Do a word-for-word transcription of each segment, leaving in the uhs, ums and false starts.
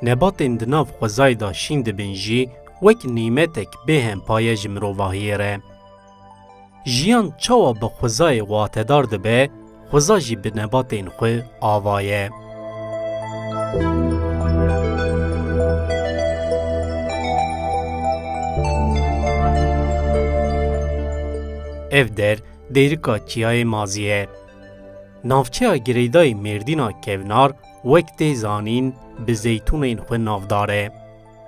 Nebatên di nav xwezayê de şîn dibin jî wek nîmetek bêhempa ye ji mirovahiyê re. Jiyan çawa bi xwezayê watedar dibe, xweza jî bi nebatên xwe ava ye. Ev der, Dêrika Çiyayê Mazî ye. Navçeya Gireydayê Mêrdîna Kevnar, wek tê zanîn, bi zeytûnên xwe navdar e.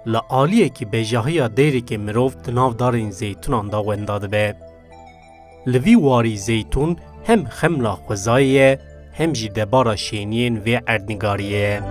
Li aliyekî bejahiya Dêrikê mirov di nav darên zeytûnan de wenda dibe. Li vî warî zeytûn hem xemla xwezayê ye, hem jî debara şêniyên vê erdnigariyê ye.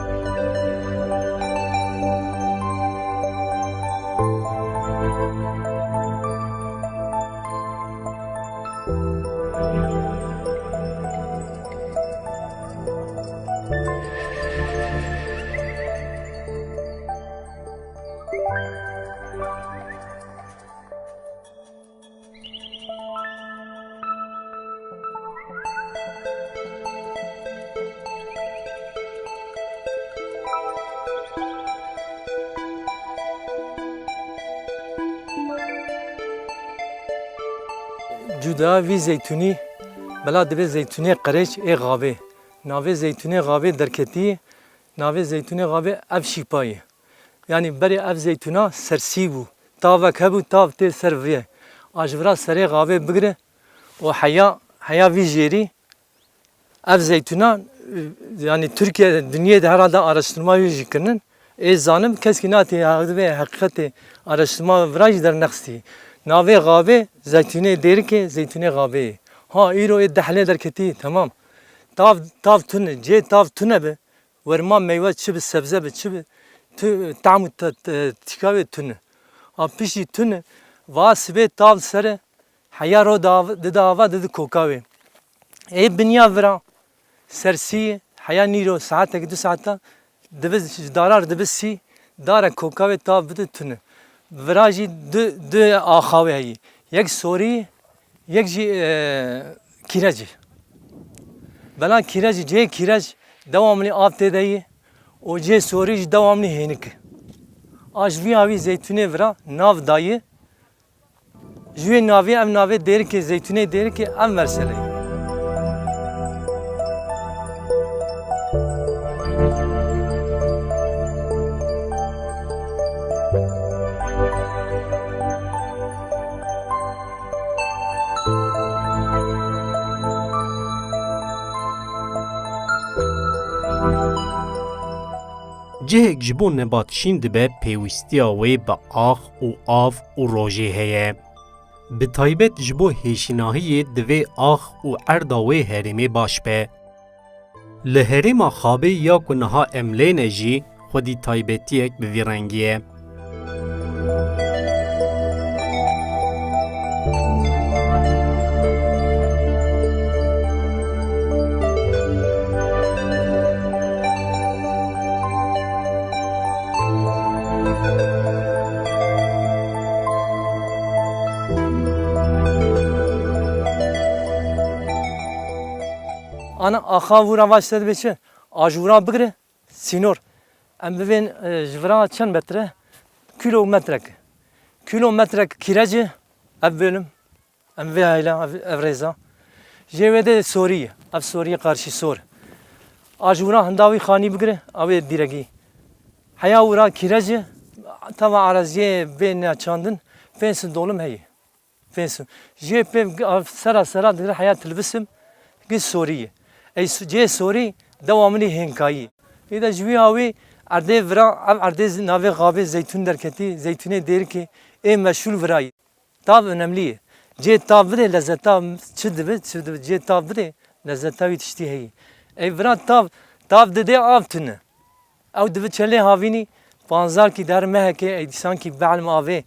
Cuda vî zeytûnî, bela dibe zeytûnê qirêç ê xavê. Navê zeytûnê xavê derketî, navê zeytûnê xavê ev şîpa ye. Yanî berê ev zeytûna sersî bû. Tavek hebû, tav tê ser vê. A ji vira serê xavê bigire û heya, heya vî jêrî ev zeytûna, yanî Tirkiye, dinyê de herhalde araştirma wî jî kirinin. Ê zanim, keskî natê, ya divê heqîqetê araştirma vira jî dernexistî. Navê xavê zeytûnê Dêrikê, zeytûnê xavê ye. Ha, îro ê dehlê derketî, temam. Tav, tav tune, cê tav tune bi. Werma meywe çi bi, sebze bi, çi bi, tu, tam û te-, te-, tîka wê tune. A piştî tune, va sibê tav sere, heya ro da-, dide ava, dide koka wê. Ê binya vira, sersî, heya nîro, saetek, du saeta, dibe ji darar dibe sî, dare koka wê tav bide tune. Vira jî du, du axa wê heyî. Yek sorî, yek jî, e, kîrecî. Bela kîrecî, cihê kîrec dewamlî av tê de yî û cihê sorî jî dewamlî hênik e. A ji vî awî zeytûnê vira nav dayî. Ji wê navê, ev navê Dêrikê, zeytûnê Dêrikê, ev mesele ye. Cihek ji bo nebat şîn dibe, pêwîstiya wê bi ax û av û rojê heye. Bi taybet ji bo hêşînahiyê divê ax û erda wê herêmê baş be. Li herêma Xabê ya ku niha em lê ne jî xwedî taybetiyek bi vî rengî ye. Ana axa vûra vaş te dibe çi? A ji vûra bigire sînor. Em bivên, e, ji vira çend metre? Kîlometrek. Kîlometrek kîrecî, ev bölüm. Em vê heyla, ev, ev rêza. Jê wê de sorî, ev sorî qarşî sor. A ji wina hinda wî xanî bigire, ew ê dîregî. Heya wira kîrecî, tava araziyê bê neçandin, pênc sed dolim heye. Pênc sed. Jê pê sera sera digire heya tilbisim, gi sorî ye. Ey s-, cê sorî dewa min î hênkayî. Ê de ji wî awî erdê vira, ev erdê z-, navê xabê zeytûn derketî, zeytûnê Dêrikê, ê meşhûr virayî. Tav önemlî ye. Cê tav bidê, lezeta çi dibe, çi dibe, cê tav bidê, lezeta wî tiştî heyî. Ey vira tav, tav didê av tune. Ew dibe çelê havînî, panzarkî der mehekê, ey dîsankî behlm avê,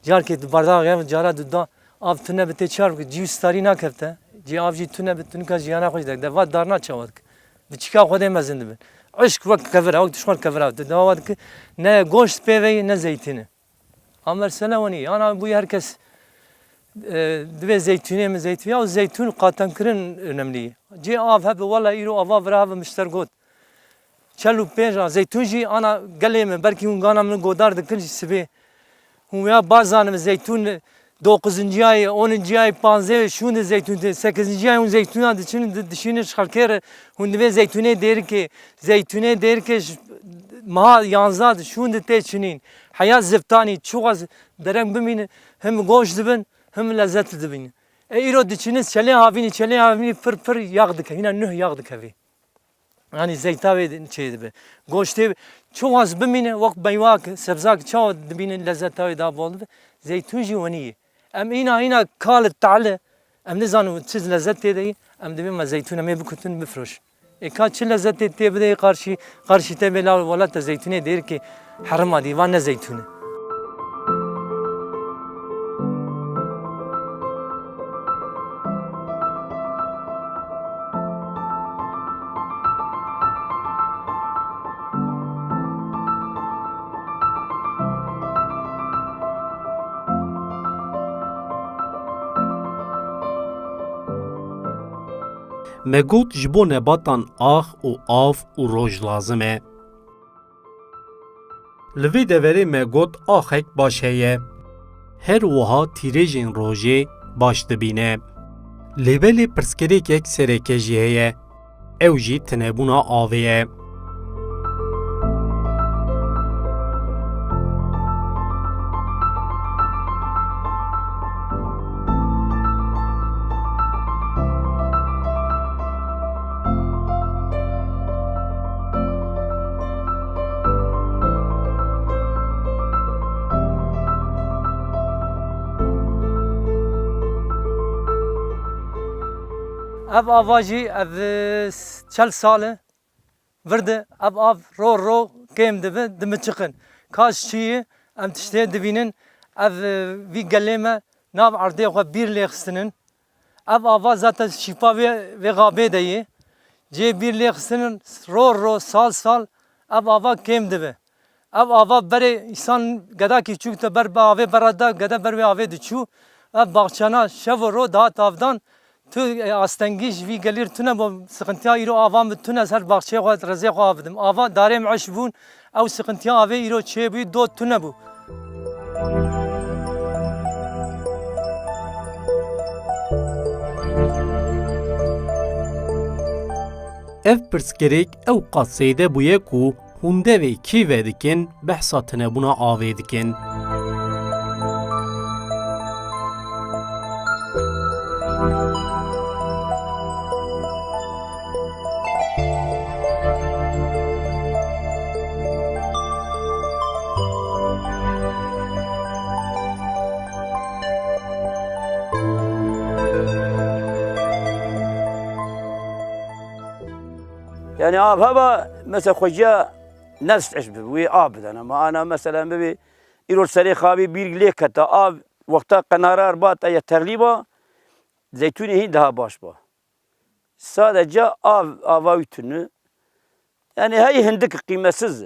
carkê di bardaxê ev cara duda, av tune bi tê çar bike, cî wî starî nakefte. Cê av jî tune bi, tu nika jiyana xwe jî dek. De va darna çawa dike. Bi çîka Xwedê mezin dibin. Işk wek kevir e, wek tu ji xwe kevir e. Tu dewa dike, ne goşt pê ve ye, ne zeytîn e. A mesele wenî, ana bûye her kes, e, divê zeytûnê min zeytûn, ya zeytûn qatemkirin önemlî ye. Cê av hebe, wela îro ava vira hebe mişter got. çel û pênc a, zeytûn jî ana gelê min, belkî hûn gana min godar dikin jî sibê. Hûn ya baş zanin zeytûn doxuzinciyayê, oninciyayê, panzdehê şûn di zeytûn tê. Sekizinciyayê hûn zeytûna diçin, di-, dişînin ji xelkê re, hûn divê zeytûnê dêrikê, zeytûnê dêrikê ji meha yanzdeh di şûn di tê çinîn. Heya ziftanî, çiqas dereng bimînin, him goş dibin, him lezzet dibînin. E, îro diçinin çelê havînî, çelê havînî pir pir yax dike, hîna nuh yax dikevî. Yanî zeyta wê çê dibe. Goştê çiqas bimîne, wek meywa ki, sebza ki çawa dibîne lezzeta wê daha bol dibe. Zeytûn jî wenî ye. Em îna, îna kal tali, em nizanin çi lezzet tê de ye, em dibê me zeytûn em ê bikutin, bifiroşin. Ê ka çi lezzetê tê bidê qarşî, qarşî te bê la welate zeytûnê dêrikê herima dî, va ne zeytûne. Me got ji bo nebatan ax û av û roj lazim e. Li vê deverê me got axek baş heye. Her wiha tîrêjên rojê baş dibîne. Lê belê pirsgirêkek sereke jî heye. Ew jî tinebûna avê ye. Ev ava jî ev, e, çel sal e. Vir de ev av ro ro kêm dibe, dimiçiqin. Ka ji çi ye, em tiştê dibînin, ev, e, vî gelê me nav erdê xwe bîr lê xistinin. Ev ava zaten şîpa vê, vê xabê de ye. Cê bîr lê xistinin ro ro, sal sal ev ava kêm dibe. Ev ava berê însan gedakî çûk te ber bi avê berada, gede ber wê avê diçû. Ev baxçana şev û ro dihat avdan. Tu, e, astengî ji vî gelî re tune bû, sıkıntıya îro ava min tune ser baxçeyê xwe, rezê xwe av bidim. Ava darê min eş bûn, ew sıkıntıya avê îro çêbûyî do tune bû. Ev pirsgirêk ew qas zêde bûye ku hûn devê kî vedikin, behsa tinebûna avê dikin. Yani av heba, mesela xweciya nefs eş bi, wê av bidana. Ma ana mesela bibi, îro serê xabî bîr lê keta, av wexta qenarar ba, te yeterlî ba, zeytûnê hîn daha baş ba. Sadece av, ava wî tune. Yani hey hindik qîmetsiz.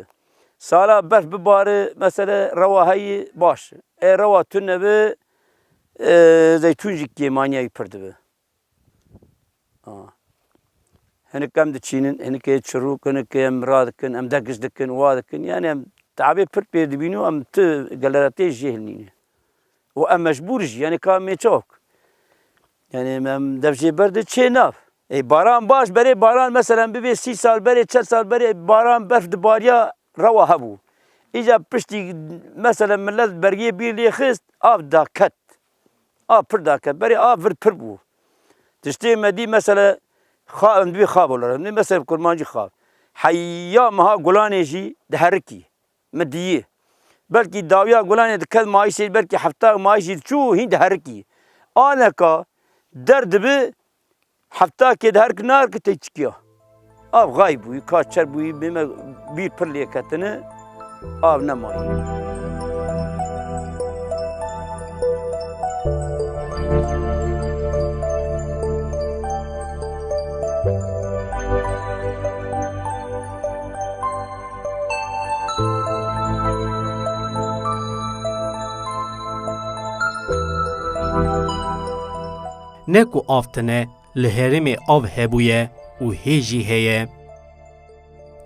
Sala berf bibare, mesela rewa hey baş. E rewa tune bi, e, zeytûn jî kêmaniya wî pir dibe. Ha. Hinek em diçînin, hinek ê çirûk, hinek ê em radikin, em degiş dikin, wa dikin. Yani em tabê pir pê dibînin û em tu geleretê jê hilnîne. Û em mecbûr jî, yani ka em ê çawk. Yani em dev jê ber de çê nav. Ê baran baş berê baran, mesela bibê sî sal berê, çel sal berê baran berf dibariya rewa hebû. Îca piştî mesela millet bergiyê bîr lê xist, av daket. Av pir daket. Berê av vir pir bû. Tiştê me dî mesela xa-, em dibê xab olarak. Em dibê mesela kurmancî xab. Heya meha gulanê jî diherikî. Me diyî. Belkî dawiya gulanê diket mayîsê, belkî hefta mayîsê diçû hîn diherikî. Aneka der dibi, hefta kê diherik narik tê çikiya. Av xay bûyî, ka çer bûyî, bê me bîr pir lê ketine, av nemayî. Ne ku av tine, li herêmê av hebûye û hê jî heye.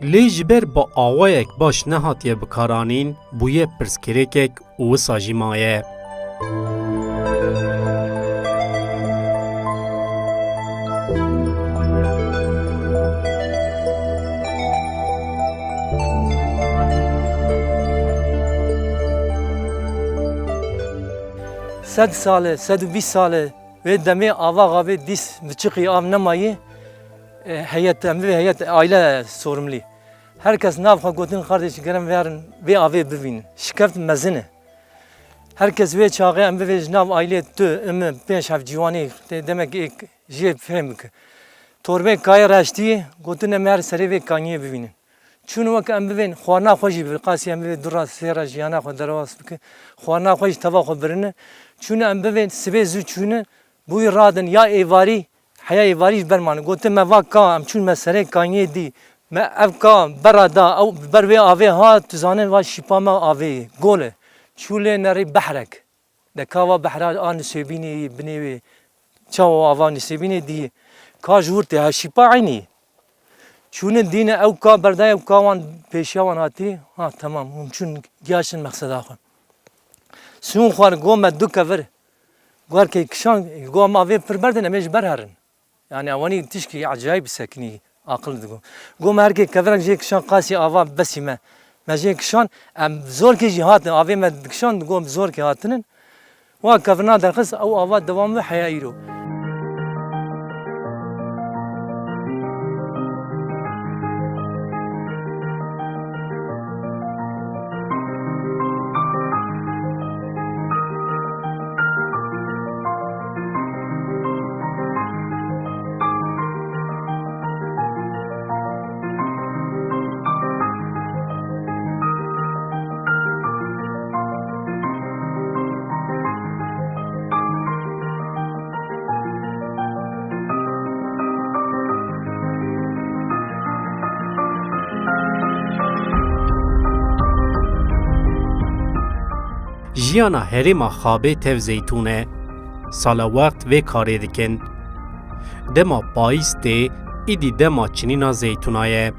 Lê ji ber bi awayek baş nehatiye bikaranîn, bûye pirsgirêkek û wisa jî maye. Sed sal e, sed û bîst sal e, wê demê ava xavê dîs bi çiqî av nemayî, e, heyet, em bivê heyet aile sorumlî. Her kes nav xwe gotin, "Kardeş, gerem verin vê avê bivînin." Şikeft mezin e. Her kes wê çaxê em bivê ji nav ailê tu, imi, pênc heft ciwanê, tê demek êk jê fêm bike. Torbê kayê reştî, gotin, "Em her serê vê kaniyê bivînin." Çûn wek em bivên xwarina xwe jî bi qasî em bivê du ra sê ra jiyana xwe derbas bike. Xwarina xwe jî teva xwe birine. Çûne em bivên sibê zû çûne, bûyî radin ya êvarî, heya êvarî ji ber mane. Gotin me va ka, em çûn me serê kaniyê dî. Me ev ka bera da, ew bi ber wê avê hat, tu zanî va şîpa me avê ye. Gol e. Çû lê nerî behrek. De ka va behra a Nisêbînê yî binê wê. Çawa ava Nisêbînê dî. Ka ji wir tê, ha şîpa eynî. Çûne dîne ew ka berdayê, ew ka wan pêşiya wan hatî. Ha, temam. Hûn çûn giyaşin mexseda xwe. Sûn xwar go me du kevir. Guerkê kişan, go em avê pir berdin, em ê ji ber herin. Yani ewanî tişkî ecayîb sekinî aqil digo. Go me her kê kevirek jê kişan qasî ava besî me. Me jê kişan, em zorkê jî hatin, avê me dikişan, go zorkê hatinin. Wa kevirna derxist, ew ava dewam bi heya îro. Jiyana herêma Xabê tev zeytûn e. Sala wext vê karê dikin. Dema payîz tê, îdî dema çinîna zeytûna ye.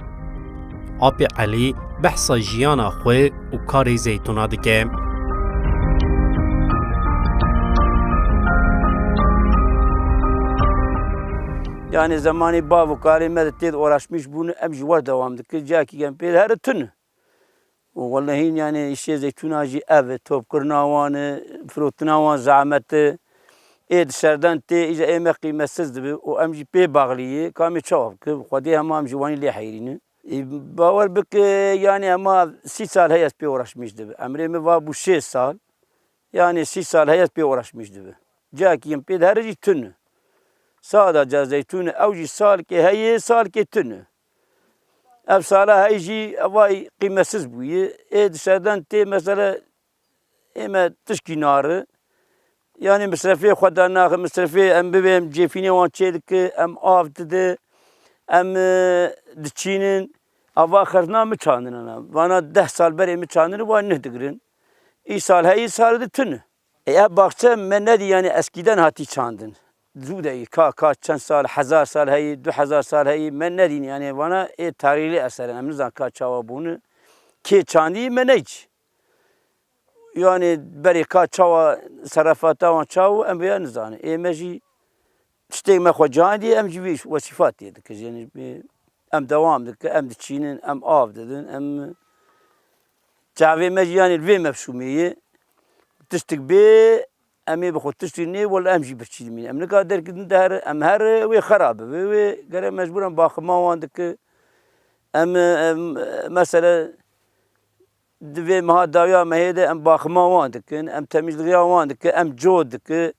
Apê Elî behsa jiyana xwe û karê zeytûna dike. Yani zemanê bav û karê me de tê de uğraşmış bûn, em jî wer dewam dikin. Cihekî em pê de here tune. Û wele hîn, yani, îşê zeytûna jî ev e, topkirina wan e, firotina wan zehmet e. Ê di serden tê, îja ê me qîmetsiz dibe û em jî pê baxlî yê, ka em ê çawa bikin? Xwedê hema em ji wanî lê heyrî ne. Ê, bawer bike, yani, hema sî sal heye ez pê uğraşmîş dibe. Emrê min va bû şêst sal. Yani, sî sal heye ez pê uğraşmîş dibe. Cihekî em pê de here jî tune. Sada ca zeytûn e, ew jî salkê heye, salkê tune. Ev sala hey jî evay qîmetsiz bûye. Ê di serden tê, mesela, ê me tişkî nari. Yani misrefê xwe dernaxin, misrefê em bibê, em cêfînê wan çê dike, em av dide, em, e, diçînin. Ava xertina min çandin ana. Vana deh sal berê min çandin, wan neh digirin. Îsal hey, îsal di tune. Ê, ev baxçe me nedî, yani eskiden hatî çandin. Zû de yî, ka, ka çend sal, hezar sal heyî, du hezar sal heyî, me nedîn, yani vana ê tarîxî eser in, em nizan ka çawa bûne, kê çandî me neyç. Yani berê ka çawa serefata wan çaw, em vêya nizanin. Ê me jî tiştê me xwe candî, em jî vî wesîfa tê dikin. Yani, em dewam dikin, em diçînin, em av didin, em Çavê me jî, yanî, li vê mefhûmê ye. Tiştik bê, em ê bi xwe tiştî nê, wele em jî birçî dimînin. Em nika derkevin diherin, em her wê xera bibe, wê gere mecbûr em baxima wan dikin. Em, em, mesele di vê meha dawiya mehê de em baxima wan dikin, em temîzligiya wan dikin, em cot dikin.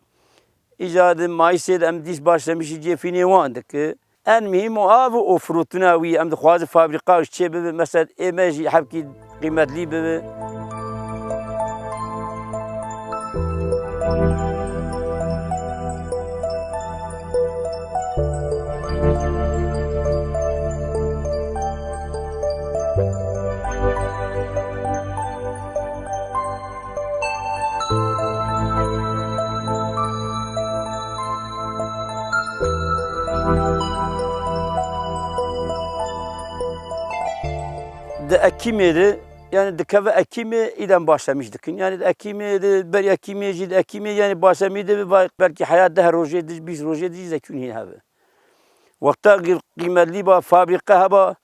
Îca di mayîsê de em dîs başlemişî cêfînê wan dikin. En muhîm o av û firotina wî. Em dixwazin fabrîka çê bibe, mesela ê me jî hevkî qîmetlî bibe. Di Ekîmê de, yani dikeve Ekîmê, îdem başlemîş dikin. Yani di Ekîmê de, ber Ekîmê jî, di Ekîmê, yani başlemî de va-, belkî heya deh rojê di, bîst rojê di zeytûn hîn hebe. Wexta qî-, qîmetlî ba, fabrîqe heba,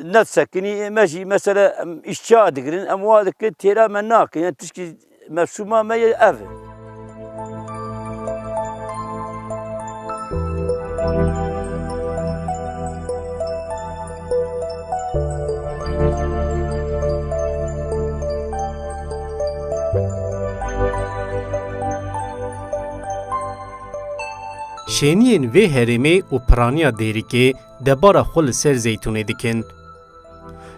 nedisekinî, ê me jî, mesela, em îşçiya digirin, em wa dikin, têra me nakin. Yani tişkî mefsûma me ye ev e. Şêniyên vê herêmê û piraniya Dêrikê debara xwe li ser zeytûnê dikin.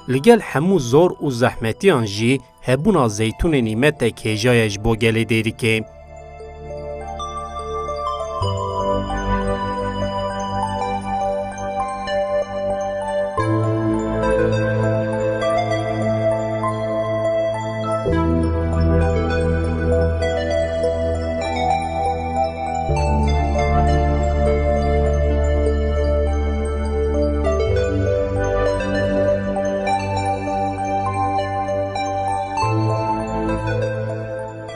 Li gel hemû zor û zehmetiyan jî hebûna zeytûnê nîmetek hêja ye ji bo gelê Dêrikê.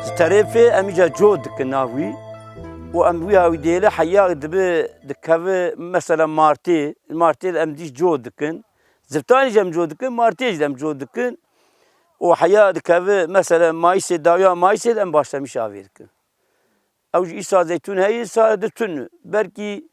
Ji terefê em îca cot dikin nav wî û em wî hawî dêle heya dibe dikeve mesela martê, martê em dîş cot dikin. Ziftanê jî em cot dikin, martê jî em cot dikin û heya dikeve mesela mayîsê, dawiya mayîsê em başlemîş avê dikin. Ew jî îsa zeytûn heye, îsa di tun. Belkî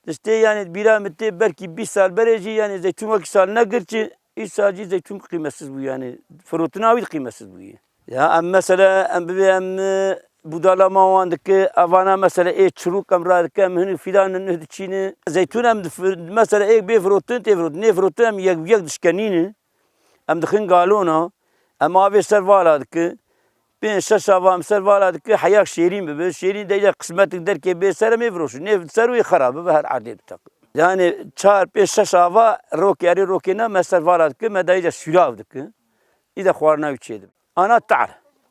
destê, yani bîra min tê, belkî bîst sal berê jî, yani zeytûn wekî sal negirçi, îsa jî zeytûn qîmetsiz bû, yani firotina wî qîmetsiz bûye. Ya em mesela, em bibê em, e, budala ma wan dike, evana mesela ê çirûk em radike, em hinek fîdan nih diçîne. Zeytûn em dif-, mesela ê bê firotin, tê firotin, nê firotin em yek yek dişkenîne. Em dixin galona, em avê ser vala dike. Pênc şeş ava em ser vala dike, heyak şêrîn bibe. Şêrîn de îca qismetik derkê bê ser em ê firoşin. Nê ser wê xera bibe, her erdê biteqe. Yani çar, pênc, şeş ava rokê, erê rokê ne me ser vala dike, me de îca şûrav dike. Îca xwarina wî çêdibe. Ana tehr.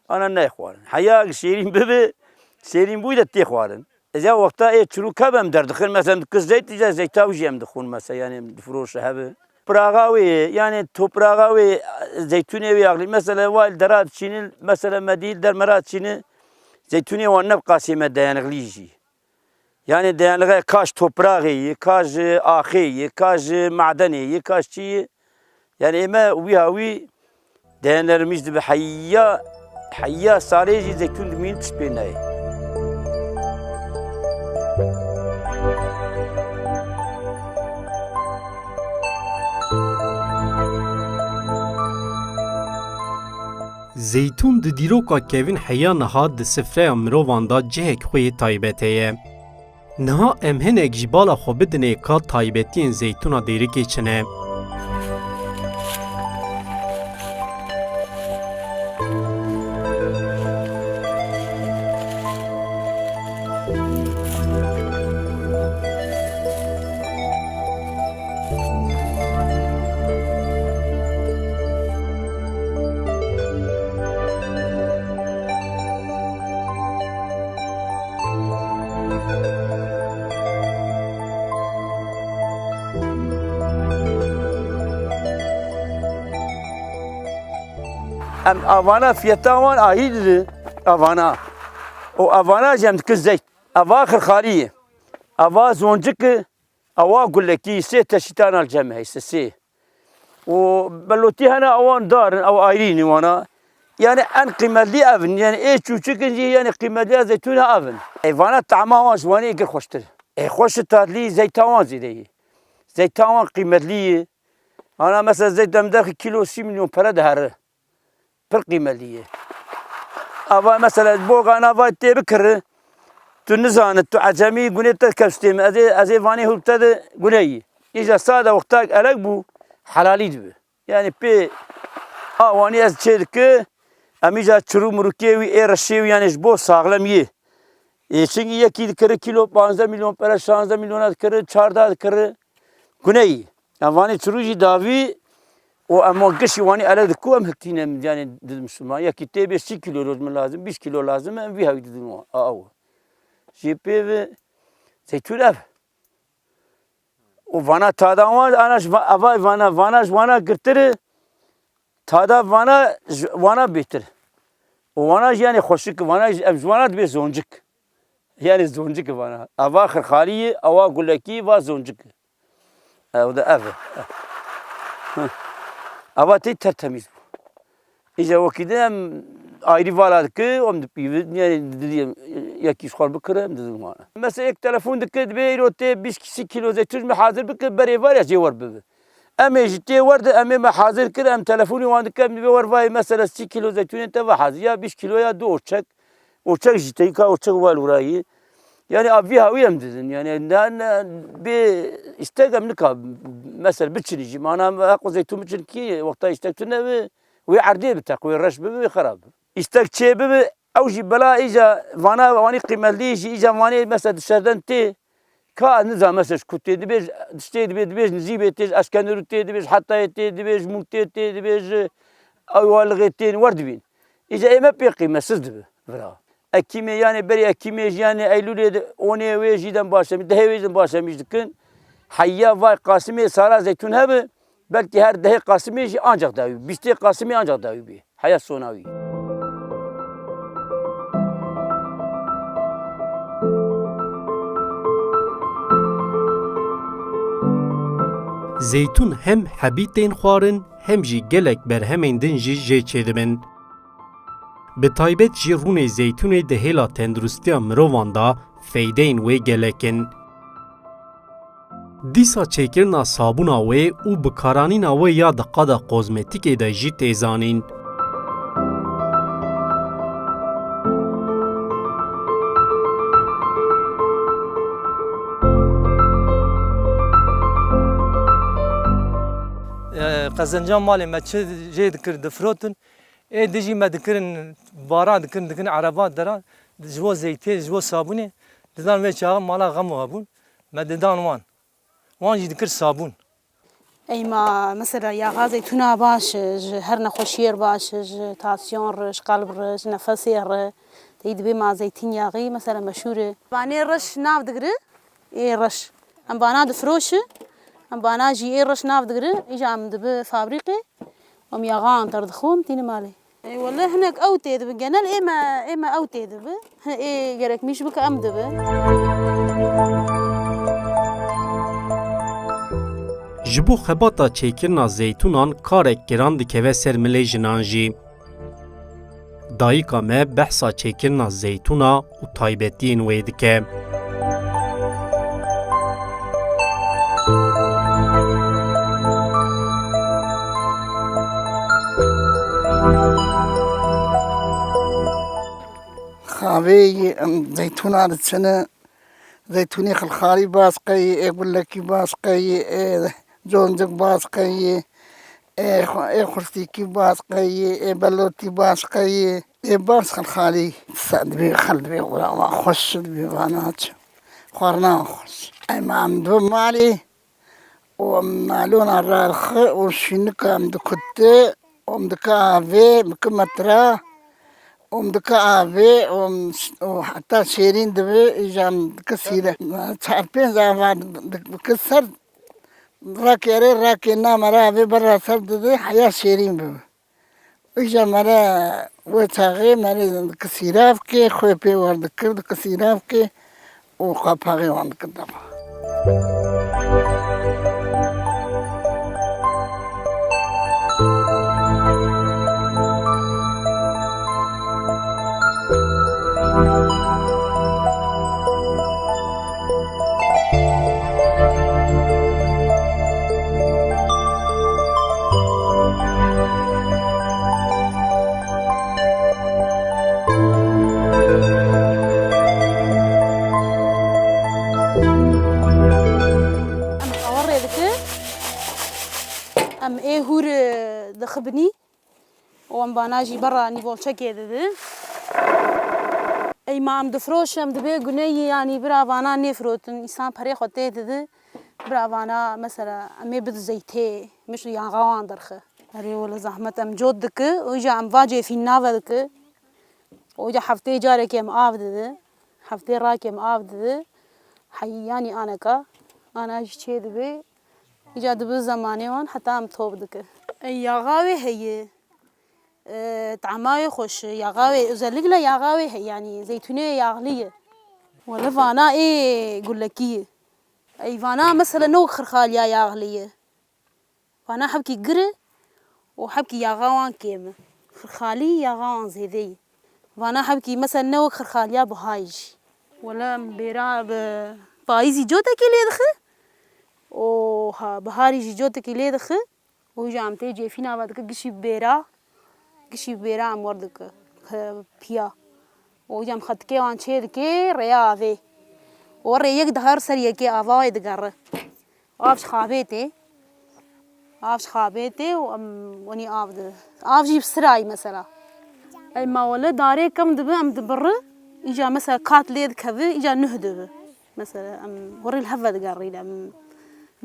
Ana neyê xwarin. Heyak şêrîn bibe, şêrîn bûyî de tê xwarin. Ez ya wexta ê çirûk hebe em derdixin, mesela em dikir zeyt, îca zeyta wî jî em dixwin, mesela, yani em difiroşe hebe. Topraxa wê, yani topraxa wê, zeytûnê wê axlî, mesela, wa li dera diçînin, mesela, me dî li dermera diçînin, zeytûnê wan ne bi qasê me dayanıklı jî. Yani dayanıklı ka ji topraxê yê, ka ji axê yê, ka ji madenê yê, ka ji çi yê. Yani ê me wî ha wî dayanıklı dibe heya, heya salê jî zeytûn dimîn tişt pê nayê. Zeytûn di dîroka kevin heya niha di sifreya mirovan de cihek xwe yê taybet heye. Niha em hinek ji bala xwe bidinê ka taybetiyên zeytûna Dêrikê çi ne. Em avana fiyeta wan ahî didin. Avana. Û avana jî em dikin zeyt. Ava xirxalî ye. Ava zoncik e. Awa gulekî sê teşîtan al cem heyse sê. Û belotî hene awan darin, ew ayrî ne wana. Yani en qîmetlî ev in. Yani ê çûçik in jî yani qîmetliya zeytûna ev in. Ê vana tama wan ji wanî gir xweştir. Ê xweş tatlî zeyta wan zêde ye. Zeyta wan qîmetlî ye. Ana mesela zeyt em derxî kîlo sî milyon pere dihere. Pir qîmetlî ye. Ava mesela ji bo gana va tê bikiri, tu nizane, tu ecemî, gunê te kevştê min. Ez ê, ez ê vanê hûr te de gune yî. Îja sade wextak elek bû, helalî dibi. Yani pê a wanî ez çê dike, em îja çirû mirûkê wî ê reşê wî yani ji bo saxlem yê. Ê, çinkî yekî dikiri kîlo panzdeh milyon pere, şanzdeh milyona dikiri, çardeh dikiri. Guneyî. Em vanê çirû jî davî û em wan gişî wanî ele diku em hiltîne, yani didim şima. Yekî tê bê sî kîlo roj min lazim, bîst kîlo lazim, em vî hewî didin wan. A, ew. Jê pê ve zeytûn ev. Û vana tadan wan, ana ji va-, ava vana, vana ji wana girtir e. Tada vana, ji vana bêtir. Û vana jî, yanî, xweşik, vana jî, ev ji vana dibê zoncik. Yanî zoncik vana. Ava xirxalî ye, ewa gulekî, va zoncik. Ew de ev e. Heh. Ava tê tertemîz bû. Îja wekî din em ayrî vala dike, em dipîvin, yanî didî yekî ji xwe bikire, em didin wana. Mesela yek telefon dike, dibê îro tê bîst sî kîlo zeytûn ji me hazir bike, berê var ya jê wer bibe. Em ê ji tê wer de, em ê me hazir kir, em telefonî wan dike, em dibê wer vayê mesela sî kîlo zeytûnên te ve hazir, ya bîst kîlo ya du orçek. Orçek jî teyka orçek wal urayî. Yanî a vî hawî em didin. Yanî ne, ne, bê îstek em nika, mesela biçinî jî. Mana em heqo zeytûn biçin kî, wexta îstek tune bi, wê erdê bi teq, wê reş bibi, wê xerab bi. Îstek çê bibi, ew jî bela îca vana, wanî qîmetlî jî îca vanê mesela dişerden tê. Ka ez nizam mesela ji ku tê dibêj, diştê dibê, dibêj Nizîbê tê, ji Eskenderû tê, dibêj Hetayê tê, dibêj Mûtê tê, dibêj Eywalixê tê, wer dibîn. Îca ê me pê qîmetsiz dibi vira. Ekîmê, yanê berê Ekîmê jî, yanê Eylûlê de, onê wê jî dem başemî, dehê wê jî dem başemî dikin. Heya vay Qasimê sara zeytûn hebi, belkî her dehê Qasimê jî ancak dawî, bîstê Qasimê ancak dawî bî. Heya sona wî. Zeytûn hem hebî tên xwarin, hem jî gelek berhemên din jî jê çêdibin. Bi taybet jî rûnê zeytûnê di hêla tenduristiya mirovan de feydeyên wê gelek in. Dîsa çêkirina sabûna wê û bikaranîna wê ya di qada kozmetîkê de jî tê zanîn. E, qezenca malê me çi jê dikir difirotin. Ê dijî me dikirin, bara dikirin, dikirin ereba dera, ji bo zeytê, ji bo sabûnê, didan vê çaxê mala xemo hebûn, me didan wan. Wan jî dikir sabûn. Ey ma mesela yaxa zeytûna baş e, ji her nexweşiyê re baş e, ji tansiyon re, ji qelb re, ji nefesê re. Tey dibê ma zeytîn yaxî mesela meşhûr e. Vanê reş nav digiri, ê reş. Em vana difiroşi, em vana jî ê reş nav digiri, îja em dibi fabrîqê. Em yaxa anter dixwim tîni malê. Ê, wele hinek ew tê dibi. Genel ê me, ê me ew tê dibi. Hi, ê gerek mîş bike em dibi. Ji bo xebata çêkirina zeytûnan karek giran dikeve ser milê jinan jî. Dayika me behsa çêkirina zeytûna û taybetiyên wê dike. Xavê yî em zeytûna diçine, zeytûnê xilxalî bas qeyî, ê gulekî bas qeyî, ê concik bas qeyî, ê xu-, ê xurtîkî bas qeyî, ê belotî bas qeyî, ê bas xilxalî. Sa dibê xel dibê xura wa xweş dibê vana çi. Xwarina xweş. Ey ma em dibi malê û em nalona rarxi û şînika em dikute û em dike avê, bike metra û em dike avê û em ş-, û heta şêrîn dibi, îja em dike sîre. Çar pênc ava di-, di-, bike ser, rakê erê, rakê na mere avê berra ser dide, heya şêrîn bibe. Îja mere wê çaxê mere dike sîra bike, xwê pê wer dikir, dike sîra bike û qapaxê wan dikir dema. Em awa rê dikin. Em ê hûr, e, dixibinî. Û em vana jî berra nîvolçekê didi. Ey ma em difiroşin, em dibê guneyî, yanî bira vana nêfirotin, însan perê xwe tê didi. Bira vana mesela em ê bid zeytê, miş yanxa wan derxi. Erê wele zehmet em cot diki, û îja em va cêfîn nave diki. Û îja hefteyê carekê em av didi. Hefteyê rakê em av didi. Heyî yanî aneka, ana jî çê dibê. Îca dibi zemanê wan heta em top dike. Ey yaxa wê heye. E, tama wê xweş e, yaxa wê, özellikle yaxa wê he, yanî zeytûnê wê yaxlî ye. Wele vana ê gulekî ye. Ey vana mesela ne wek xirxaliya yaxlî ye. Vana hebkî gir e û hebkî yaxa wan kêm e. Xirxalî yaxa wan zêde ye. Vana hebkî mesela ne wek xirxaliya bihayî jî. Wele em bêra bi payîzî cotekî lê dixe û ha biharî jî cotekî lê dixe. Û îja em tê cêfîna ve dike gişî bi bêra, gişî bi bêra em wer dike, he, piya. Û îja em xetikê wan çê dike rêya avê. Û rê yek dihar ser yekê ava wê digere. Av ji xabê tê. Av ji xabê tê û em wenî av di. Av jî bi sirayî mesela. Ey ma wele darê kem dibe em dibiri. Îja mesela kat lê dikeve, îja nuh dibe. Mesela em hurê li hev vedigerîne, em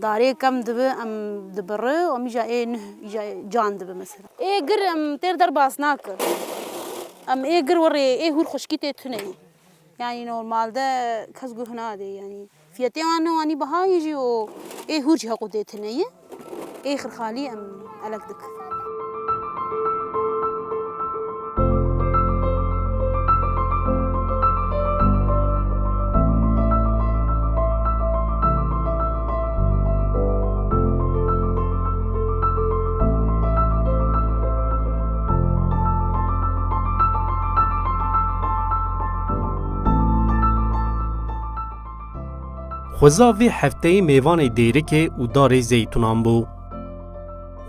darê kem dibe, em dibiri, em îja ê nuh, îja can dibe mesela. Ê gir em têr derbas nake. Em ê gir werê, ê hûr xweşkî tê tune ye. Yanî normalde kes guh nade yanî. Fiyetê wan ne wanî biha ye jî û ê hûr jî heqû tê tune ye. Ê xirxalî em elek dikin. Xweza vê hefteyê mêvanê Dêrikê û darê zeytûnan bû.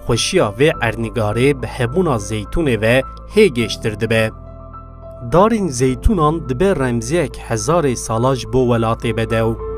Xweşiya vê erdnîgarê bi hebûna zeytûnê ve hê gêştir dibe. Darên zeytûnan dibe remziyek hezarê sala ji bo welatê bedew.